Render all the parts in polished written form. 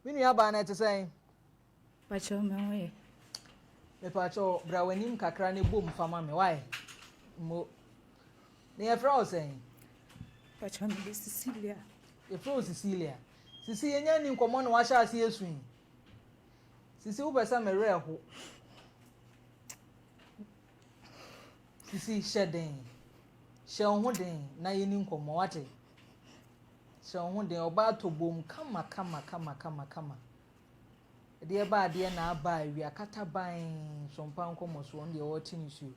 Me nua baa no ɛte sɛn? Pakyɛw me ho yɛ. Mepakyɛw bra w'anim kakra ne bom fa ma me why? Mo. Na yɛfrɛ wo sɛn? Pakyɛw me de Cecilia. Yɛfrɛ wo Cecilia. Sisi yɛnya ni nkɔmmɔ na wahyɛ ase esu yi. Sisi wopɛ sɛ me werɛ ho. Sisi hyɛ den. Hyɛ wo ho den na yɛni nkɔmmɔ wate. Hyɛ wo ho den ɔbaa tɔ bom kama kama kama kama kama. Ɛdeɛ ba adeɛ na aba awia kata ban sompa nkɔmmɔ so ɔno deɛ ɔrete nsuo.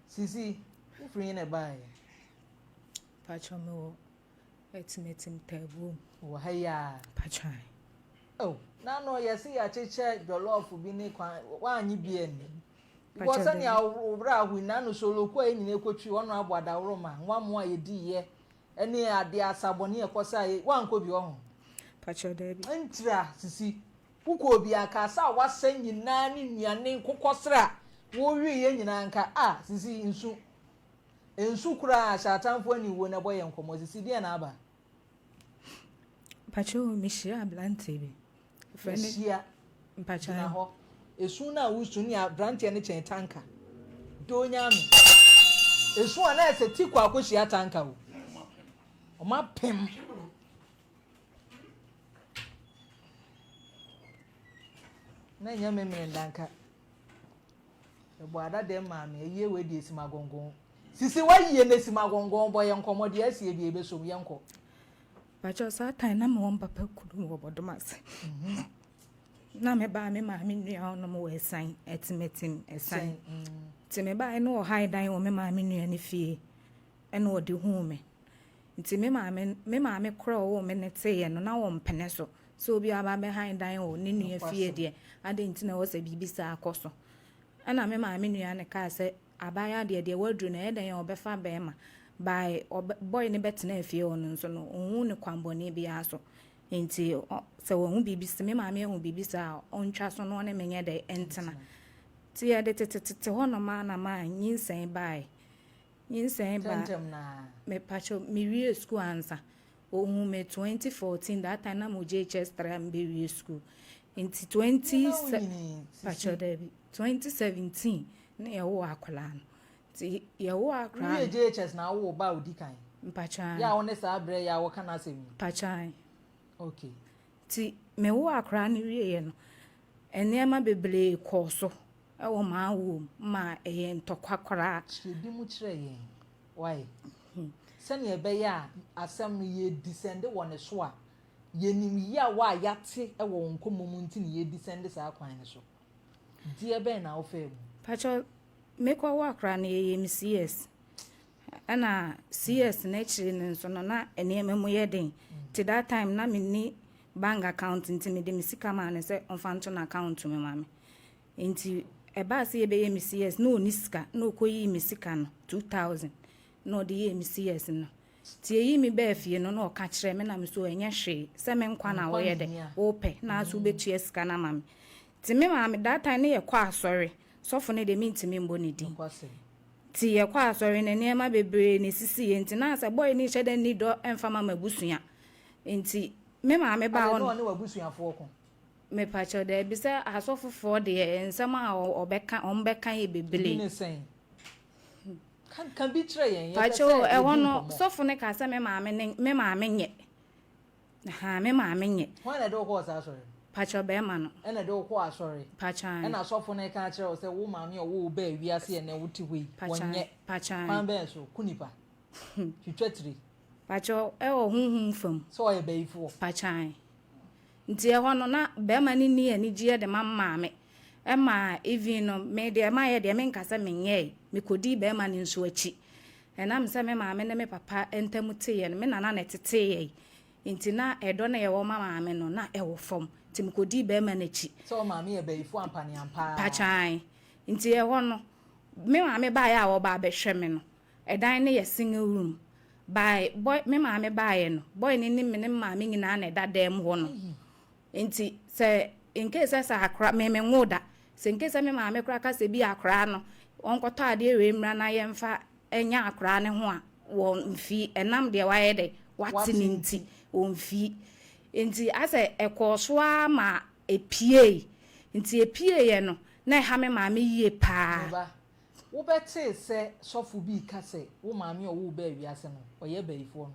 Sisi wofiri he na ɛbaeɛ? Pakyɛw mewɔ Atimatim Taabuom. Wɔ ha yi ara? Pakyɛw. Oh, n'ano yɛse yɛakyekyɛ jollof bi ne kwan woanye bi anni. Because sɛnea wo werɛ ahow yi n'ano soloku a yɛn nyinaa kɔtwi ɔno abɔ adaworoma nwamoa a yɛdiiɛ ɛne adeɛ asabɔne a ɛkɔsa yɛ woankɔ bi ɔho. Pakyɛw daabi. Ntira sisi wokɔɔ bi a ka asa a woasa nyinaa ne nnuane nkokɔsrɛ a woweeɛ nyinaa nka ah sisi nsu nsu koraa hyɛ atamfo aniwuo na ɛbɔ yɛn nkɔmmɔ sisi deɛn na aba. Mpakyɛw mehyia aberanteɛ bi. Mehyia. Mpakyɛw. Gyina hɔ. Esu no a wosu ne aberanteɛ no kyɛn tanka. Do nyame. Esu a na ɛsɛ ti kɔ akɔhyia tanka o. Ɔmo apem. Na ɛnyɛ memene ndanka. Ɛbɔ ada dɛm maame ayie wei deɛ esim agɔngɔn. Sisi wayie na esim agɔngɔn bɔ yɛn nkɔmɔ deɛ asie deɛ ebesom yɛn kɔ. Pakyɛw saa time na mewɔ mpapa kurom wɔ Bɔdom ase. Na mebaa me maame nua hɔnom wɔ Ɛsan, Atimatim, Ɛsan. Nti mebaeɛ na ɔhae dan wɔ me maame nua no fie ɛna ɔde huu me. Nti me maame korɔ a ɔwoo me no teeɛ no na wɔmpene so sɛ obi aba abɛhae dan wɔ ne nua fie deɛ adɛn nti na ɛwɔ sɛ biribi saa kɔ so. Ɛna me maame nua no kaa sɛ abaayewa deɛ deɛ waduru no ɛyɛ dɛn a ɔbɛfa bɛrima by boy no bɛtena fie hɔ no nso no ɔnhu ne kwanbɔne biara so. Nti sɛ wahu biribi sɛ me maame ahu biribi saa a ɔntwa so na ɔne me nyɛ dɛ ɛntena. Nti yɛde tetetete hɔnom a na maa nyinsɛn baeɛ. Nyinsɛn baa Ntɛmntɛm naa. Mepakyɛw mewie school ansa. Ohuu me 2014, that time na mo JHS 3 a mebɛwie school. Nti 20 pakyɛw daabi 2017 na yɛwoo akwadaa no. Nti yɛwoo akwadaa no. Wowie JHS na awo ba a odi kan. Mpakyɛw. Yɛ a wo ne saa berɛ yɛ a wɔka n'asɛm yi. Mpakyɛw. Okay. Nti mewoo akwadaa no wieɛ no, nneɛma bebree kɔɔ so ɛwɔ m'awoɔ mu ma ɛyɛ ntɔkwa koraa. Kyerɛ bi mu kyerɛ yɛn. Why? Sɛnea ɛbɛyɛ a asɛm no yɛdisɛnde wɔ ne so a yɛnim yaw a yɛate wɔ wo nkɔmmɔ mu nti na yɛdisɛnde saa kwan no so. Deɛ bɛn na wofaa mu? Pakyɛw mekɔwo akwadaa no yɛyɛ me CS. Ɛna CS n'akyiri no nso no na nneɛma mu yɛ den. Nti that time na menni bank account nti mede me sika maa no sɛ ɔmfa nto n'account mu ma me. Nti ɛbaa sɛ yɛbɛyɛ me CS na ɔnni sika na ɔkɔyii me sika no 2000 na ɔde yɛɛ me CS no. Nti ɛyii me baa fie no na ɔka kyerɛ me na me so ɛnyɛ hwee sɛ me nkwa na woyɛ dɛ wopɛ na so wobɛtua sika no ama me. Nti me maame that time ne yɛkɔ asɔre sɔfo no deɛ mentumi mbɔ ne din. Nti yɛkɔ asɔre no nneɛma bebree na esisiiɛ nti na sɛ boy no nhyɛ da nni dɔ mfa ma m'abusua. Nti me maame baa hɔ no. Ade na ɔne w'abusuafoɔ ko. Mepakyɛw daabi sɛ asɔfofoɔ deɛ nsɛm a ɔbɛka ɔmo bɛka yɛ bebree. Ebi ne sɛn? Ka bi kyerɛ yɛn yɛpɛ sɛ Pakyɛw ɛhɔ no sɔfo no ka sɛ me maame ne me maame nyɛ. Ha me maame nyɛ. Hwan na ɛde wo kɔɔ saa asɔre? Pakyɛw bɛrima no. Ɛna ɛde wo kɔɔ asɔre. Pakyɛw. Ɛna asɔfo no ka kyerɛ wo sɛ wo maame a ɔwɔ wo baa wiase ɛnɛ wote hɔ yi wɔnyɛ. Pakyɛw. Kwan bɛn so ku nipa. Twitwa tiri. Pakyɛw ɛwɔ honhom fam. Sɛ ɔyɛ bɛyifoɔ. Pakyɛw. Nti ɛhɔ no na bɛrima no ni anigyeɛ de ma maame. Ɛma even no me deɛ mayɛ deɛ menka sɛ menyɛe. Mekɔdii bɛrima no nso akyi. Ɛnam sɛ me maame ne me papa ntam teeɛ no me nana na ɛtetee yɛn. Nti na ɛdɔ na yɛwɔ ma maame no na ɛwɔ fam. Nti mekɔdii bɛrima no akyi. Sɛ wo maame yɛ bɛyifoɔ ampaneampa. Pakyɛw. Nti ɛhɔ no me maame baeɛ a ɔba abɛhwɛ me no ɛdan no yɛ single room. By boy me maame baeɛ no boy no ne me ne maame nyinaa na ɛda dan mu hɔ no. Nti sɛ in case sɛ sɛ akora me me nwo da sɛ in case sɛ me maame koraa ka sɛ bi akora no ɔnkɔtɔ adeɛ wei mmra na yɛmfa ɛnya akora ne ho a wɔn mfi ɛnam deɛ wayɛ dɛ wate ne nti wɔn mfi. Nti asɛ ɛkɔɔ so ara ma ɛpueeɛ. Nti ɛpueeɛ no, na ɛha me maame yie pa ara. Me ba, wobɛtee sɛ sɔfo bi reka sɛ wo maame a ɔwoo wo baa wiase no, ɔyɛ bayifoɔ no?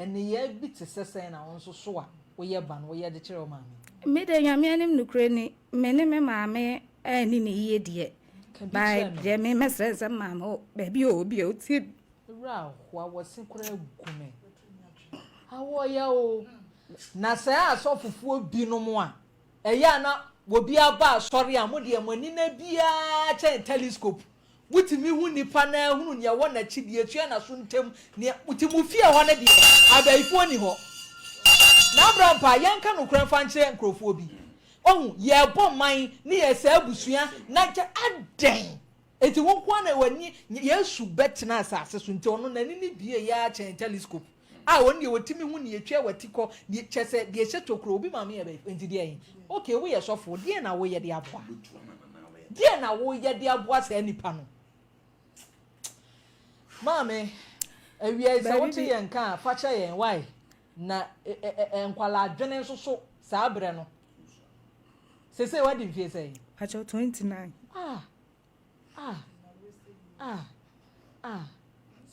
Nneyɛɛ bi te sɛ sɛn na wo nso so a woyɛ ba no woyɛ de kyerɛ wo maame? Me deɛ Nyame anim nokorɛ ni, me ne me maame anni no yie deɛ, Ka bi but kyerɛ me. deɛ me mɛsrɛ ne sɛ me maame wɔ baabi a ɔwɔ biara ɔtie me. Ewura ahoa wɔse koraa gu me. Awɔ ya o. Na saa asɔfofoɔ binom a ɛyɛ a na obi aba asɔre a mo deɛ mo ani na biara kyɛn telescope. Motumi hu nipa no ara hunu nea ɛwɔ n'akyi, deɛ ɛtua n'aso ntam, nea nti mo fie hɔ no deɛ abayifoɔ nni hɔ. Na Abrampa yɛnka nokorɛ mfa nkyerɛ nkurɔfoɔ bi. Wahu, yɛrebɔ man ne yɛresɛe abusua na kyɛ adɛn? Enti wo nko ara na w'ani, Yesu bɛtena asase so nti ɔno n'ani no bue yɛ ara kyɛn telescope a ɔno deɛ ɔtumi hu nea ɛtwa w'ati kɔ, deɛ kyɛ sɛ deɛ ɛhyɛ tokuro, obi maame yɛ bɛyɛ, enti deɛn? Okay, woyɛ sɔfo, deɛn na woyɛ de aboa? Deɛn na woyɛ de aboa saa nipa no? Maame, awia yi sɛ wote yɛn nka a, fa kyɛ yɛn, why? Na nkwadaa adwene nso so saa berɛ no. Sesei wadi mfie sɛn? Pakyɛw 29. Ah, ah, ah, ah.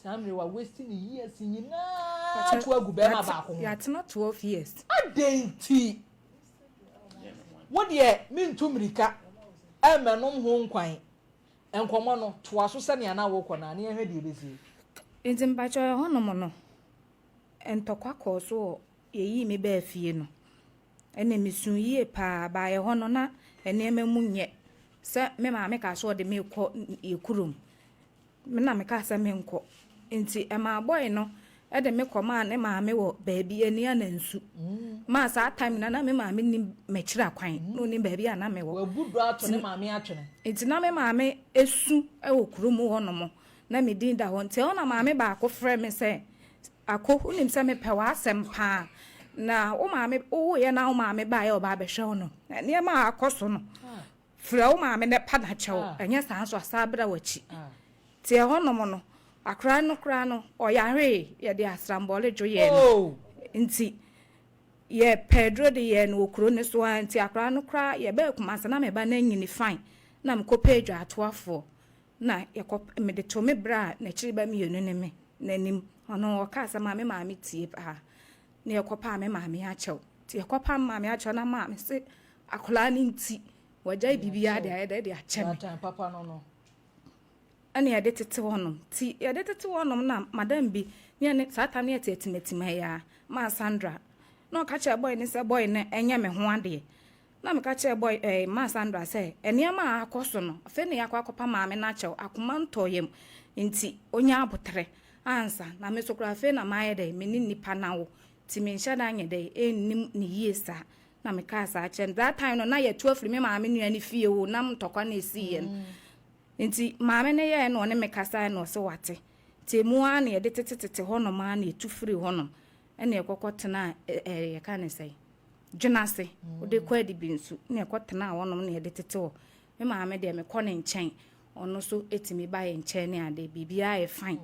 Saa mmerɛ wa waste ne years nyinaa to agu bɛrima baako ho. Yɛatena 12 years. Adɛn nti? Wo deɛ mentu mmirika ɛmmɛnom ho nkwan. Nkɔmmɔ no, toa so sɛnea na wokɔ no a, na yɛnhwɛ deɛ ɛbɛsie. Nti mpakyɛw ɛhɔnom no, ntɔkwa kɔɔ so wɔ yɛyii me baa fie no. Ɛnna misuu yie paa. Baeɛ hɔ no, na nneɛma mu nyɛ sɛ me maame kaa sɛ ɔde me rekɔ yɛn kurom. Me na mekaa sɛ menkɔ. Nti ɛmaa bɔe no de me kɔmaa ne maame wɔ baabi, Anianansu. Maa saa time no, na me maame nim m'akyiri akwan, na ɔnim baabi a na mewɔ. Wabu dɔ ato ne maame atwene. Nti na me maame su wɔ kurom hɔnom, na me din da hɔ. Nti ɛhɔ na maame baako frɛɛ me sɛ, Ako, wonim sɛ mepɛ w'asɛm paa. Na wo maame, wowoeɛ na wo maame baeɛ a ɔba abɛhwɛ wo no, nneɛma a akɔ so no, frɛ wo maame na pa no akyɛ wo. Ɛnyɛ saa nso a, san bra w'akyi. Nti ɛhɔnom no, akwadaa no koraa no, ɔyaree, yɛde asrambɔle dwo yɛɛ no. Nti yɛpɛɛ aduro de yɛɛ no wɔ kuro no so ara. Nti akwadaa no koraa, yɛbaa Kumasi na me ba no anyini fine, na mekɔpɛɛ dwaatoafoɔ. Na yɛkɔ, mede too me bra a n'akyiri ba mmienu ne me n'anim. Ɔno ɔkaa sɛ ma me maame tie paa. Na yɛkɔpaa me maame akyɛw. Nti yɛkɔpaa me maame akyɛw na maame se akwadaa no nti wagyae biribiara de ayɛ dɛ de akyɛ me. Baatan papa no no. Ɛna yɛde tete hɔnom. Nti yɛde tete hɔnom na madam bi ne yɛne saa tam no yɛte atimatim ha yi ara, maa Sandra. Na ɔka kyerɛɛ boy no sɛ boy no nyɛ me ho adeɛ. Na meka kyerɛɛ boy ɛɛ maa Sandra sɛ nneɛma a akɔ so no, afei na yɛakɔ akɔpa maame no akyɛw, akoma ntɔ yam nti ɔnya aboterɛ ansa. Na me nso koraa afei na mayɛ dɛn, me ne nnipa no awo nti menhyɛ da nyɛ dɛn nnim no yie saa. Na mekaa saa kyerɛɛ no. That time no na yɛatu afiri me maame nua no fie o, nam ntɔkwa na ɛsiiɛ no. Nti maame no yɛɛ na ɔne me kasaeɛ na ɔse wate. Nti ɛmu ara na yɛde tetetete hɔnom ara na yɛtu firii hɔnom ɛna yɛkɔkɔtenaa ɛɛ yɛka no sɛn? dwene ase, wode kɔ adibi nso na ɛkɔ tena hɔnom na yɛde tete hɔ. Me maame deɛ mekɔ ne nkyɛn, ɔno nso tumi ba yɛn nkyɛn ne ade, biribiara yɛ fine.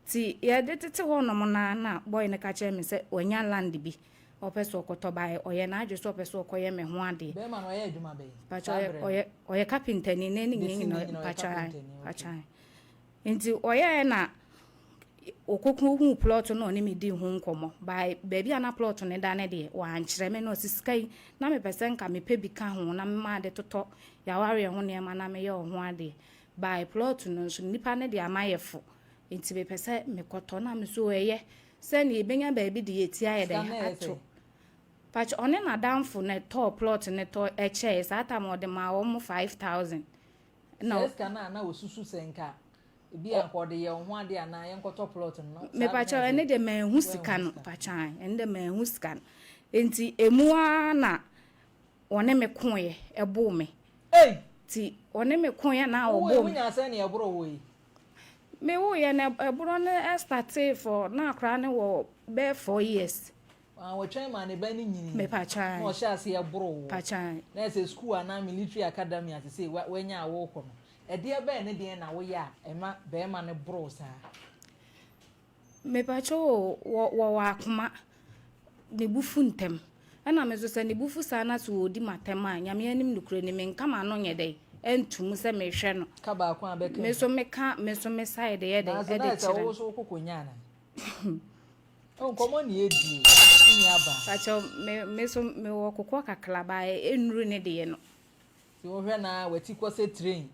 Ti yɛde tete hɔnom na na boy no ka kyerɛ me sɛ wanya land bi ɔpɛ sɛ ɔkɔtɔ baeɛ, ɔyɛ n'adwene sɛ ɔpɛ sɛ ɔkɔyɛ me ho adeɛ. Bɛrima no ɔyɛ adwuma bɛn? Mpakyɛ ɔyɛ ɔyɛ ɔyɛ kapentani na ne nyina nyina mpakyɛ mpakyɛ. Nti ɔyɛɛ na ɔkɔku huu plot no na ɔne me dii ho nkɔmmɔ. By baabi a na plot no da no deɛ, wankyerɛ me na ɔse sika yi na mepɛ sɛ nka mepɛ bi ka ho na mema ade totɔ y'awareɛ ho nneɛma na meyɛ wo ho adeɛ. By plot no nso nnipa no de ama yɛ fo nti mepɛ sɛ mekɔtɔ na me so ɛyɛ sɛdeɛ yɛbɛnya baabi de yɛ ti ayɛ Sika dɛn no ɛyɛ ato. sɛn? Pakyɛ ɔne n'adamfo na ɛtɔɔ plot no tɔ ɛkyɛɛ saa time ɔde maa wɔn 5000 na Saa sika no a na wɔsusu sɛ nka ebi a nka ɔde yɛ wo ho adeɛ anaa yɛnkɔtɔ plot no na saa Mepakyɛw bere ɛno no deɛ manhu sika woanhu no sika. pakyɛw ae ɛno deɛ manhu sika no nti emu ara na wɔne me koeɛ ɛboo me Ei! nti wɔne me koeɛ na Wowoe wɔboo me. wonyaa sɛn na ɛboroo wo yi? Mewoeɛ no ɛborɔ no startee for na akwadaa no wɔ bɛyɛ 4 years. Ah, wɔtwɛn maa ne ba no nyinii Mepakyɛw na ae ɔhyɛɛ aseɛ boroo wo. pakyɛw ae. Na ɛsɛ sukuu anaa military academy a sesei woanya a worekɔ no, ɛdeɛ bɛn ne deɛn na woyɛ a ɛma barima no boro wo saa? Mepakyɛw o, wɔ wɔwɔ akoma, ne bo fu ntɛm. Ɛna me nso sɛ ne bo fu saa na sɛ ɔredi m'atɛm a, Nyame anim nokorɛ ni, menka m'ano nyɛ dɛn nto mu sɛ mehwɛ no. Ka baako a bɛka Me nso meka me nso me side yɛ dɛn Nanso de na ɛsɛ kyerɛ wo no. nso wokɔ kɔnya anaa? Oh, nkɔmmɔ ne yɛdie, me nua baa. Pakyɛw, me me nso mewɔ kokɔ kakra, but ɛnnuru ne deɛ no. Nti wohwɛ no ara, w'ati kɔ sɛ train.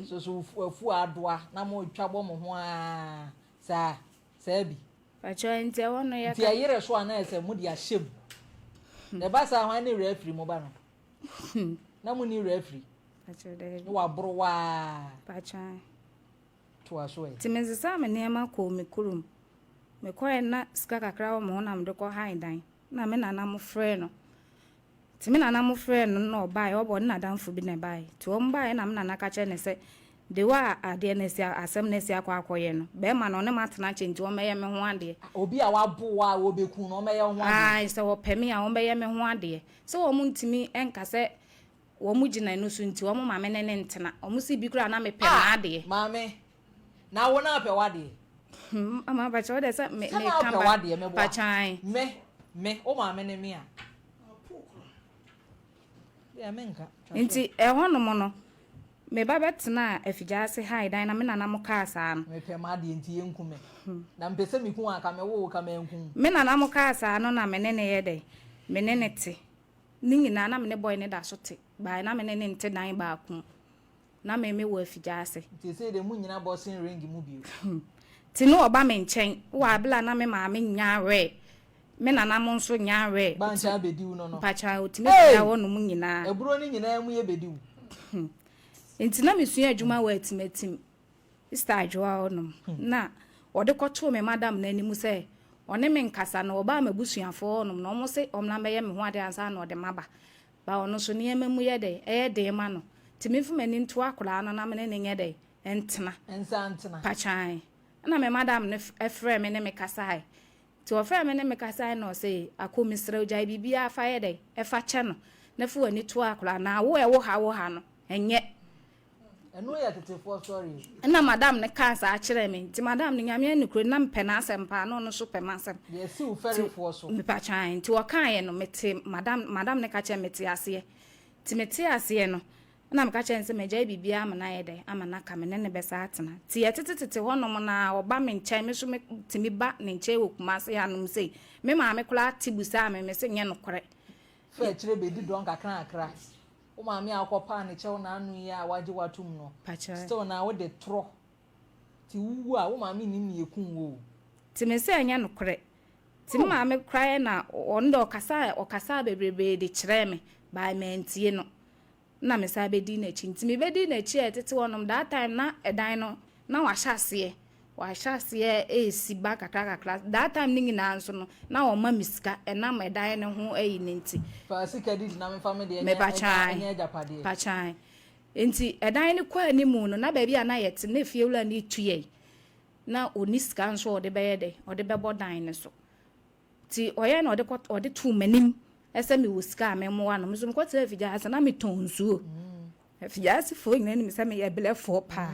So so wafu adoa na motwa bɔ mo ho ara saa, saa bi. Pakyɛw, nti ɛhɔ no yɛka. Nti ɛyere so a na ɛsɛ mode ahyɛ mu. Na ɛba saa hwan ne werɛ afiri mo ba no? Na monni werɛ afiri? Pakyɛw, daabi. Na waboro wo ara. Pakyɛw. Toa so ɛ. Nti mesesaa me nneɛma kɔɔ me kurom. Mekɔɛ na sika kakra wɔ me ho na mede kɔ han dan. Na me nana mo frɛɛ no. Nti me nana mo frɛɛ no na ɔbaeɛ, ɔba ɔne n'adamfo bi na ɛbaeɛ. Nti wɔn baeɛ na me nana ka kyerɛɛ no sɛ, the way a adeɛ no asi, asɛm no asi akɔ akɔyɛ no, bɛrima no ɔne me atena akyɛ nti ɔmmɛyɛ me ho adeɛ. Obi a wabo wo a wɔbɛku no, ɔmmɛyɛ wo ho adeɛ? Ae, sɛ wɔpɛ me a, wɔbɛyɛ me ho adeɛ. Sɛ wɔn ntumi nka sɛ wɔn gyina ɛno so nti, wɔn ma me ne no ntena. Wɔn se bi koraa na mepɛ Ah! m'adeɛ. Maame, na wo na wopɛ w'adeɛ? Mama pakyɛ wo deɛ sɛ me Sɛ na meka wopɛ ba w'adeɛ meboa. pakyɛ ae. Me, me, wo maame ne me a. Deɛ menka, twa so. Nti ɛhɔ nom no, me ba bɛtenaa Afigyaase hae dan na me nana mo kaa saa no. Mepɛ m'adeɛ nti yɛnku me. Na mepɛ sɛ meku wo a, anka mewo wo ka manku wo. Me nana mo kaa saa no na me ne no yɛ dɛn? Me ne no te. Ne nyinaa na me ne boy no da so te, but na me ne no nte dan baako mu. Na me me wɔ afigyaase. Nti seesei deɛ mo nnyina boxing ring mu bio. Nti na ɔba me nkyɛn wɔ abere a na me maame nnya aware, me nana mo nso nnya aware. Ba nkyɛn abɛdi wo no no. Mpakyɛw ɔtumi Hey! bɛda hɔ nom nyinaa. Aburo no nyinaa mu yɛ bɛdi wo. Nti na mesua adwuma wɔ Atimatim, Easter Adwoa hɔ nom. Na ɔde kɔtoo me madam no anim sɛ ɔne me nkasa na ɔbaa m'abusuafoɔ hɔ nom na wɔn se ɔmmra mmɛyɛ me ho adeɛ ansa na ɔde m'aba. But ɔno nso nneɛma mu yɛ dɛn? Ɛyɛ den ma no. Nti memfa m'ani nto akwadaa no na me ne no nyɛ dɛn? Ntena. Nsa ntena. Pakyan. Ɛna me madam no frɛɛ me ne me kasae. Nti ɔfrɛɛ me ne me kasae na ɔse, Ako mesrɛ wo gyae biribiara fa yɛ dɛn? Fa kyɛ no na fa w'ani to akwadaa no. Na wo a ɛwo ha wo ha no, ɛnyɛ. Ɛno yɛ tetefoɔ story o. Ɛna madam no kaa saa kyerɛɛ me. Nti madam no, Nyame anokure no, na mepɛ n'asɛm paa, na ɔno nso pɛ m'asɛm. Deɛ ɛsi wo fɛrefoɔ so. Mepatwa, nti ɔkaeɛ no, mete, madam, madam no ka kyerɛɛ me, mete aseɛ. Nti metee aseɛ no, ɛna meka kyerɛɛ no sɛ magyae biribiara ama no ayɛ dɛn, ama no aka, me ne no bɛsan atena. Nti yɛtetetete hɔnom no ara, ɔba me nkyɛn, me nso metumi ba ne nkyɛn wɔ Kumasi hanom sei. Me maame koraa te busaa me, mese nyɛ nokorɛ. Fa akyire bɛdi dɔn kakrakra. Wo maame a wokɔpaa ne kyɛw n'ano yi a wagye wo atom no, still na wode torɔ. Nti wowu a, wo maame nnim nea ekum wo o. Nti me sɛ ɛnyɛ nokorɛ. Nti me maame koraa na ɔno deɛ ɔkasaa ɔkasaa bebrebee de kyerɛɛ me but mantie no. Ɛna me san bɛdii n'akyi. Nti mebɛdii n'akyi a ɛtete hɔnom that time na ɛdan no na wahyɛ aseɛ Wahyɛ aseɛ resi ba kakra kakra. That time no nyinaa nso no, na wɔma me sika ɛnam ɛdan no ho ayi no nti. Fa sika didi na memfa me deɛ nyɛ agyapadeɛ. Mepakyae. Nti ɛdan no kɔ anim no, na baabi a na yɛte no, na efiewura no retu yɛn. Na ɔnni sika nso a ɔde bɛyɛ dɛn, ɔde bɛbɔ dan no so. Nti ɔyɛɛ na ɔde kɔ ɔde too m'anim sɛ mewɔ sika a memmoa no. Me nso mekɔtenaa afigya ase na metɔn nsuo. Afigya asefoɔ nyinaa nim sɛ meyɛ brɛfoɔ paa.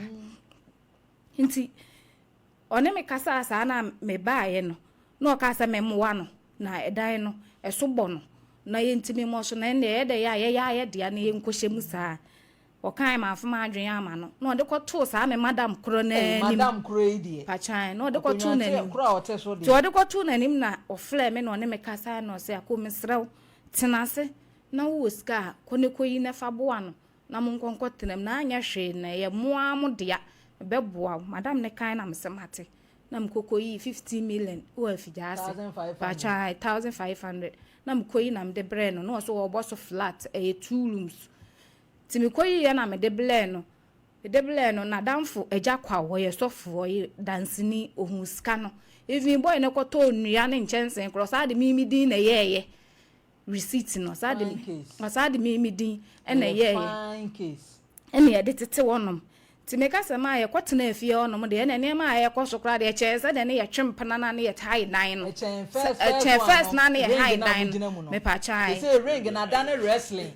Nti ɔne me kasaa saa na mebaeɛ no, na ɔkaa sɛ memmoa no na ɛdan no ɛso bɔ no na yɛntumi mmɔ so na ɛnneɛ ɛyɛ dɛ a yɛyɛ ara yɛ dea na yɛnkɔhyɛ mu saa. Ɔkaeɛ mamfa m'adwene amma no na ɔde kɔtoo saa me madam korɔ no ara Ei, anim. madam korɔ yi deɛ. Pakyan, na ɔde kɔtoo Akonnwa n'anim. korɔ a ɔte so Nti deɛ. ɔde kɔtoo n'anim na ɔfrɛɛ me na ɔne me kasaeɛ na ɔse, Ako mesrɛ wo, tena ase na wowɔ sika a, kɔ na kɔyi na fa boa no. Na monkɔ nkɔtena mu, na anyɛ hwee no, ɛyɛ mo ara mo dea, ɛbɛboa wo. Madam no kae na mese mate. Na mekɔ kɔyii 15 million wɔ Afigya ase. 1500. Pakyɛ 1500. Na mekɔyi na mede brɛɛ no, na ɔse ɔrebɔ so flat, ɛyɛ two rooms. Nti mekɔyiiɛ na mede brɛɛ no. Mede brɛɛ no, n'adamfo Agya Kwaw, ɔyɛ sɔfo, ɔyɛ danseni, ɔhuu sika no. Even boy no kɔtɔɔ nnua ne nkyɛnsee koraa, ɔsaa de me me din na ɛyɛɛyɛ. receipt no ɔsaa de ɔsaa de me me din ɛna ɛyɛɛyɛ ɛna yɛde tete hɔnom nti meka sɛ maa yɛkɔ tena afie hɔnom deɛ ɛna nneɛma a ɛkɔ so koraa deɛ ɛkyɛn sɛ deɛ ne yɛtwe mpena na ne yɛhae dan no ɛkyɛn first na ne yɛhae dan no mepa kyae sɛ ring na da ne wrestling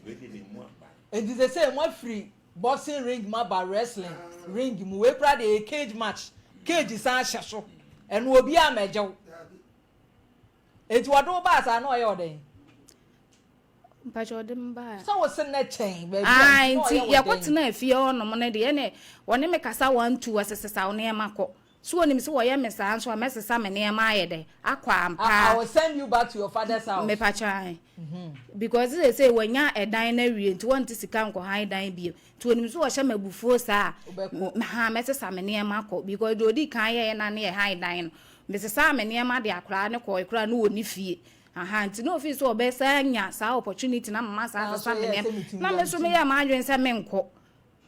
nti sɛ sɛ mo afiri boxing ring mu aba wrestling ring mu wei koraa deɛ yɛ cage match cage san hyɛ so ɛno obi a mɛgyew Enti wɔde wo baa saa na ɔyɛ wo dɛn? Mpakyɛ ɔde me baa. Sɛ wo se nɛ kyɛn baabi a nti na nti ɔyɛ wo dɛn? Yɛkɔtenaa fie hɔ nom no deɛ ɛne ɔne me kasa 1 2 ɔsesesa wo nneɛma kɔ. So onim sɛ wɔyɛ me saa nso a, mɛsesa me nneɛma ayɛ dɛ akɔ ampa. I will send you back to your father's house. Mepakyɛ ae. Because sɛ wɔnya ɛdan no awie nti wɔnte sika nkɔhan dan bio. Nti onim sɛ wɔhyɛ me abufuo saa a, ha mɛsesa me nneɛma kɔ. Because deɛ odi kan yɛɛ na ne yɛ han dan no, mesesaa me nneɛma de akwaraa ne kɔɔ koraa ne wɔ ne fie. Aha, nti na ofii sɛ ɔbɛsa nya saa opportunity na mama saa sesa me nneɛma. Na me nso meyɛ m'adwene sɛ menkɔ.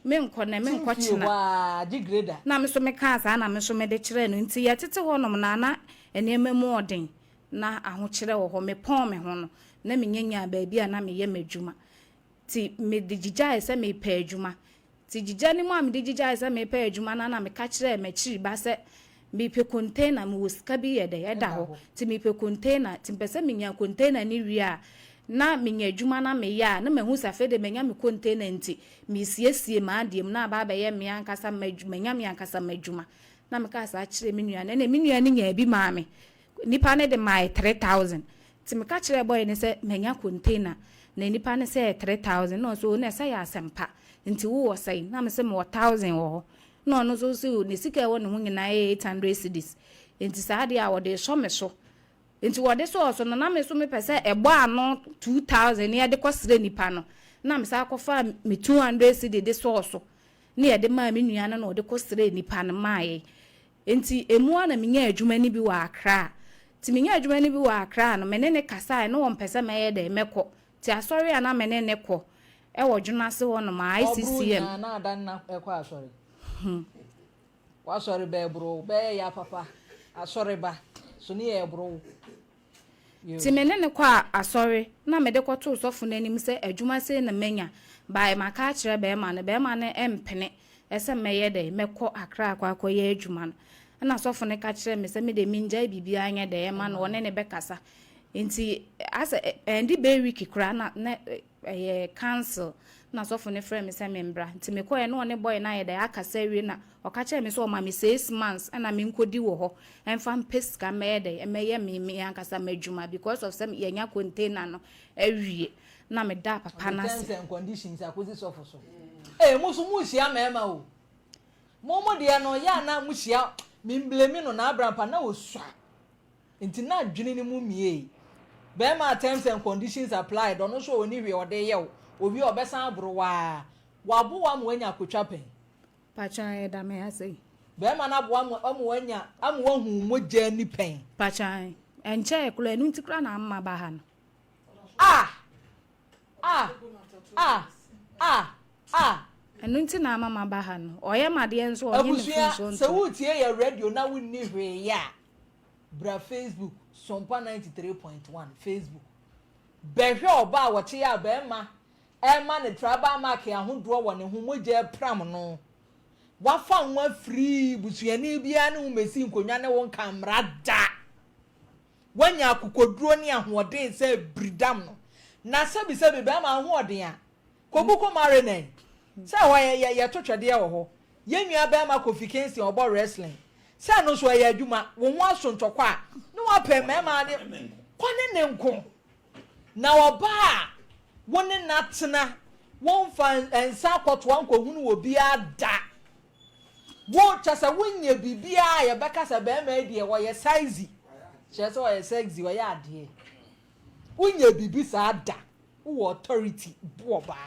Menkɔ nɛ, menkɔ kyena. Na me nso mekaa saa na me nso mede kyerɛɛ no. Nti yɛtete hɔnom na na nneɛma mu ɔden na ahokyerɛ wɔ hɔ. Mepɔn me ho no, na menya nyaa baabi a na meyɛ m'adwuma. Nti mede gyigyae sɛ mepɛ adwuma. Nti gyigya no mu a mede gyigyae sɛ mepɛ adwuma no na meka kyerɛɛ m'akyiri ba sɛ mepɛ container, mewɔ sika bi yɛ dɛ ɛda hɔ. Nti mepɛ container, nti mepɛ sɛ menya container no wie a, na menya adwuma na meyɛ a, na mahu sɛ afei de manya me container nti mesiesie m'adeɛ mu na aba abɛyɛ me ankasa manya me ankasa m'adwuma. Na mekaa saa kyerɛ me nua no, ɛnna me nua no nyaa bi maa me. Nipa no de maa 3000. Nti meka kyerɛɛ boy no sɛ manya container na nipa no sɛ 3000 na ɔsɛ o na ɛsɛ yɛ asɛmpa. Nti wowɔ sɛn? Na me sɛ mewɔ 1000 wɔ hɔ. Na ɔno nso sɛ ne sika ɛwɔ ne ho nyinaa yɛ 800 cedis. Nti saa deɛ a wɔde sɔ me so. Nti wɔde sɔɔ so no, na me nso mepɛ sɛ ɛbɔ ano 2000 na yɛde kɔsrɛ nipa no. Na me san akɔfa me 200 cedi de sɔɔ so. Na yɛde maa me nua no na ɔde kɔsrɛ nipa no maa yɛn. Nti emu a na menya adwuma no bi wɔ Accra. Nti menya adwuma no bi wɔ Accra no, me ne ne kasae na wɔmpɛ sɛ mɛyɛ dɛ mɛkɔ. Nti asɔre a na me ne ne kɔ ɛwɔ Dwonase hɔnom a Ɔboro ICCM. Nyinaa na ada nna ɛkɔ asɔre. Wasɔre bɛɛboro bɛyɛ ya papa asɔre ba so ne yɛ ɛboro. Nti me ne ne kɔ a asɔre na mede kɔtoo sɔfo no anim sɛ adwuma sei na manya. Bae maka akyerɛ bɛrima no, bɛrima no mpene ɛsɛ mɛyɛ dɛ mɛkɔ Accra akɔ akɔyɛ adwuma no. Ɛna sɔfo no ka kyerɛ me sɛ me de mengyae biribiara nyɛ dɛ ɛma no, ɔne ne bɛkasa. Nti asɛ ɛndi bɛyɛ week koraa na ɛyɛ cancel na sɔfo no frɛ me sɛ membra. Nti mekɔɛ na ɔne boy no ayɛ dɛ akasa awie na ɔka kyerɛ me sɛ ɔma me 6 months ɛna menkɔdi wɔ hɔ ɛmfa mpɛ sika mɛyɛ dɛ ɛmɛyɛ me ankasa m'adwuma because of sɛ yɛnya container no awie na meda papa no ase. Terms and conditions akosi sɔfo so. Ee, mo so mo hyia mmarima o. Mo deɛ no yɛ ana mo hyia memblame no na abrampa na osua. Nti na adwene no mu mie. Bɛrima terms and conditions applied, ɔno nso ɔni hwee ɔde yɛ wo. Owie ɔbɛsan aboro waa. Wabo wa ma wanya akotwa pɛn. Pakyan ɛda me ase. Bɛrima no aboa ama wanya ama wahu mogya ni pɛn. Pakyan ɛnkyɛɛ koraa, ɛno nti koraa na amma ba ha no. Ah! Ah! Ah! Ah! Ah! Ɛno nti na ama ma ba ha no. Ɔyɛ ma deɛ nso ɔnye ne Abusua, fon so sɛ nto. wotie yɛ radio na wonni hwee yɛ a, bra Facebook, Sompa 93.1 Facebook. Bɛhwɛ ɔbaa a wɔte yɛ a bɛrima ɛma ne tribal mark ahodoɔ wɔ ne ho, mogya pram no. Wafa ho afiri busuani biara ne ho mesi nkonnwa ne wo nka mmara da. Wanya akokoduro ne ahoɔden sɛ biridam no. Na sɛbisɛbi bɛrima ahoɔden a, kogu kɔmare nɛn. Sɛ hɔ yɛ yɛ yɛto twɛdeɛ wɔ hɔ. Yɛn nua bɛrima Kofi Kingston ɔbɔ wrestling. Sɛ no nso ɛyɛ adwuma, wo ho aso ntɔkwa a, ne wapɛ mmarima ne kɔ ne ne nko. Na ɔbaa a wo ne n'atena wɔmfa nsa akɔtoa nkɔhunu wɔ biara da. Wo kyɛ sɛ wonyɛ biribiara a yɛbɛka sɛ bɛrima yi deɛ ɔyɛ size. Kyerɛ sɛ ɔyɛ sexy, ɔyɛ adeɛ. Wonyɛ biribi saa da. Wowɔ authority bo ɔbaa.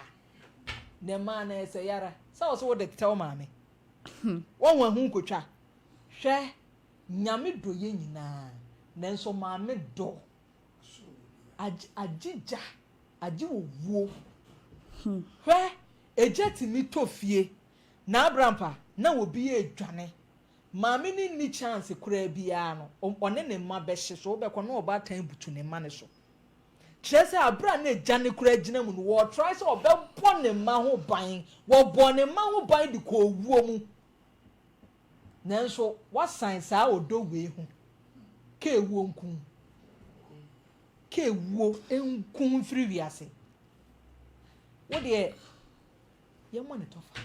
Na mmaa no ɛsɛ yara. Sɛ wo so wode tetɛ wo maame. Wɔn ahu nkotwa. Hwɛ, Nyame dɔ yɛn nyinaa. Nanso maame dɔ. Agye gya, agye owuo. Hwɛ, egya tumi tɔ fie. Na abrampa na obi edwane. Maame ne nni chance koraa biara no, ɔne ne mma bɛhye so. Wobɛkɔ na ɔbaatan butu ne mma ne so. Kyerɛ sɛ abere a na egya ne koraa gyina mu no, wɔretrae sɛ ɔbɛbɔ ne mma ho ban. Wɔbɔ ne mma ho ban de kɔ owuo mu. Nanso wasan saa ɔdɔ wei ho. Ka ewuo nkum. Ka ewuo nkum mfiri wiase. Wo deɛ yɛmmɔ ne tɔfa.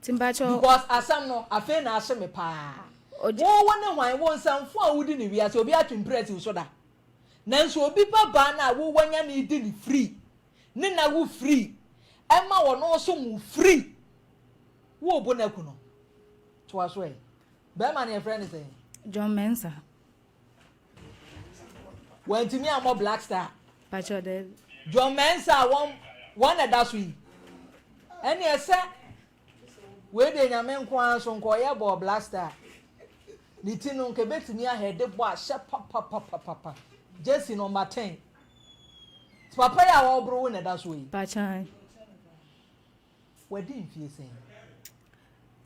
Nti mpakyɛ Because asɛm no afei na ahye me paa. Wo wo ne hwan wo nsɛmfo a wodi ne wiase obi atwe mprɛsi so da. Nanso obi ba baa no a wo wanya no di no free, ne na wo free, ɛma ɔno nso mo free. Wo bo no aku no. Toa so ɛ. Bɛrima no yɛfrɛ no sɛn? John Mensah. Wantumi ammɔ Black Star. Pakyɛ daabi. John Mensah a wɔn wɔn na ɛda so yi. Ɛne ɛsɛ wei deɛ nyame nko ara nso nka ɔyɛ bɔɔ Black Star. Ne ti no nka ebetumi ahɛde bɔ ahyɛ papapapapa. Jersey number 10. Papa yi a wɔreboro wo na ɛda so yi. Pakyɛ. Wadi mfie sɛn?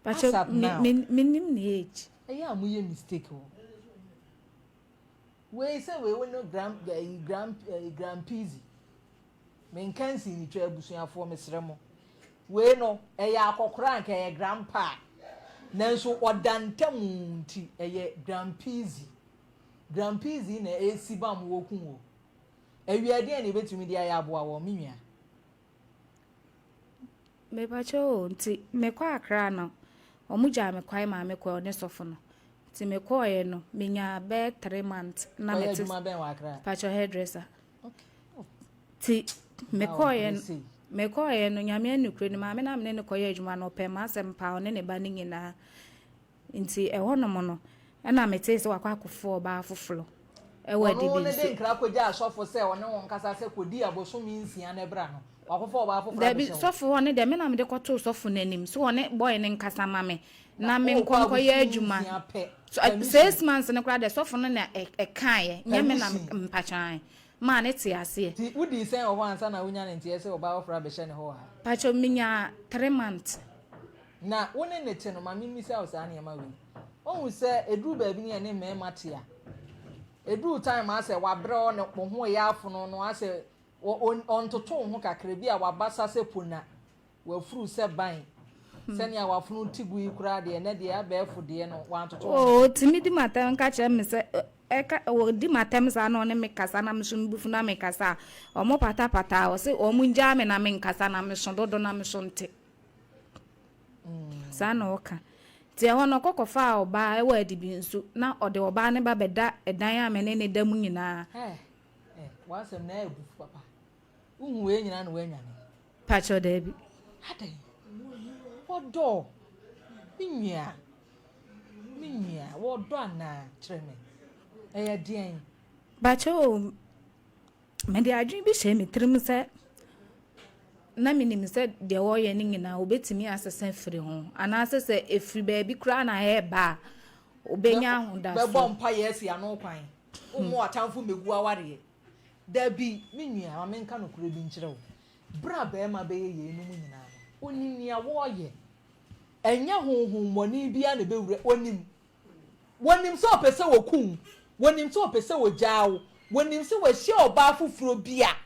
Pakyɛ ASAP now. me menim ne age. Ɛyɛ a moyɛ mistake o. Wei sɛ wei wo no grand ɛyi grand ɛyi grand peasy. Menka nsi ne twa abusuafoɔ mesrɛ mo. Wei no ɛyɛ akɔkora anka ɛyɛ grandpa. Nanso ɔda ntamu nti ɛyɛ grand peasy. Grand peasy na ɛsi bam wɔku o. Awia deɛn na ebetumi de ayɛ aboa wɔn me nua? Mepakyɛ o, nti mekɔ Accra no, ɔmo gyaa me kwan maa mekɔɛ ɔne sɔfo no. Nti mekɔɔɛ no, menyaa bɛyɛ 3 months na Ɔyɛ mete adwuma bɛn wɔ Accra? Pakyɛ, hairdresser. Okay. Oh. Nti mekɔɔɛ no, sei. mekɔɔɛ no, Nyame anukure no, maame na mene ne kɔyɛ adwuma no, ɔpɛ m'asɛm paa, ɔne ne ba no nyinaa. Nti ɛhɔnom no, ɛna metee sɛ wakɔ akɔfo ɔbaa foforɔ ɛwɔ Ɔno adibi ne nso. de nkra kɔgya asɔfo sɛ ɔne wɔn kasa sɛ kɔdi abosome 6 no bra no wakɔfa ɔbaa foforɔ Dabi, abɛhyɛ hɔ. Sɔfo hɔ ne deɛ, me na mede kɔtoo sɔfo n'anim so ɔne boy ne nkasa ma me na me wokɔ nkɔ nkɔyɛ abosome adwuma. 6 pɛ. So, Permission. 6 months no koraa deɛ, sɔfo no na ɛkaeɛ, nyɛ me na Permission. mpakyan maa ne te aseɛ. Nti wodii sɛn wɔ hɔ ansa na wonya ne nteɛ sɛ ɔbaa foforɔ abɛhyɛ ne hɔ wɔ ha? Pakyɛ, menya 3 months. Na wo ne ne te no, ma memmisa wo saa nneɛma wei. Wohu sɛ ɛduru baabi ne ɛne mmarima te a, ɛduru time asɛ wabrɛ wo ne wo ho yɛ afono no asɛ ɔntoto wo ho kakra bi a wabasa sɛ pona, wafuru sɛ ban, sɛnea wafono ti gu yi koraa deɛ, ɛnɛ deɛ abɛɛfo deɛ no wantoto wo ho. Oo, tumi di m'atɛm ka kyerɛ me sɛ ɛka ɔdi m'atɛm saa na ɔne me kasa na me so mebufu na me kasa a, ɔmo patapata a ɔse ɔmo ngyaa me na me nkasa na me so dodo na me so nte. Saa na ɔka. Nti ɛhɔ no ɔkɔ kɔfaa ɔbaa ɛwɔ adibi nso na ɔde ɔbaa ne ba bɛda ɛdan a me ne ne da mu nyinaa. Ɛ ɛ w'asɛm na ɛyɛ bufu papa. Wohu wei nyinaa na woanwane? Pakyɛ, daabi. Adɛn? Wɔdɔ me nua, me nua, wɔdɔ anaa? Kyerɛ me, ɛyɛ deɛn? Pakyɛ o, mede adwene bi hyɛ me tirim sɛ na menim sɛ deɛ wɔreyɛ no nyinaa wobɛtumi asesa firi ho anaasɛ sɛ ɛfiri baabi koraa na ɛreba a, wobɛnya ahodaso. Bɛbɔ mpa yɛ asi ano kwan. Wommo atamfo mmɛgu awareɛ. Dabi, me nua, ma menka nokorɛ bi nkyerɛ wo. Berɛ a bɛrima bɛyɛ yeinom nyinaa no, onim nea wɔreyɛ. Ɛnyɛ honhommɔne biara na ɛbɛwura. Onim. Wɔnim sɛ ɔpɛ sɛ wɔkum wo, wɔnim sɛ ɔpɛ sɛ wɔgyaa wo, wɔnim sɛ wɔahyia ɔbaa foforɔ bi a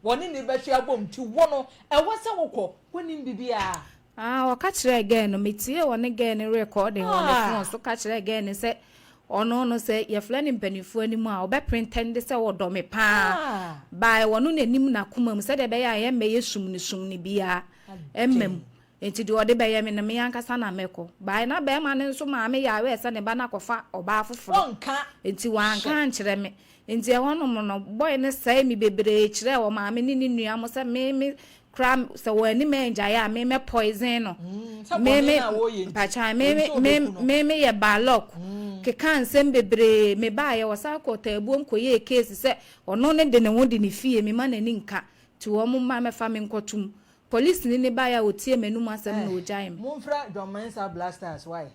wɔne ne bɛhwe abom nti wo no, ɛwɔ sɛ wokɔ. Wɔnim biribiara. Ah, ɔka kyerɛɛ girl no, metie ɔne girl no recording wɔ ne phone so, ka kyerɛɛ girl no sɛ ɔno no sɛ yɛfrɛ no mpanimfoɔ anim a, ɔbɛ pretend sɛ ɔdɔ me paa. Baa wɔno n'anim n'akoma mu sɛdeɛ ɛbɛyɛ a yɛmmɛyɛ sum no sum no biara ɛmma mu. Nti deɛ ɔde bɛyɛ me no, me ankasa na mɛkɔ. Baa na bɛrima no nso maame yɛ aware sɛ ne ba no akɔfa ɔbaa foforɔ. Ɔnka. Nti wanka ankyerɛ me. Nti ɛhɔnom no, boy no sɛe me bebree kyerɛɛ wɔ maame ne ne nua mo sɛ me me kora sɛ wɔn anim angyae a, me mɛ poison no. Sɛ Me bɔne me no a wɔreyɛ nti, mpakyan me ɔnim me sɛ me ɔbɛku no. me me yɛ balɔk keka nsɛm bebree. Me baayɛ wɔsan kɔ taabuom kɔyɛɛ case sɛ ɔno ne de ne ho de ne fie me ma n'ani nka nti wɔn mma mɛfa me nkɔtum. Polisi ni ne baayɛ a otie m'anum asɛm na ogyae me. Momfrɛ John Mensah Blasters why?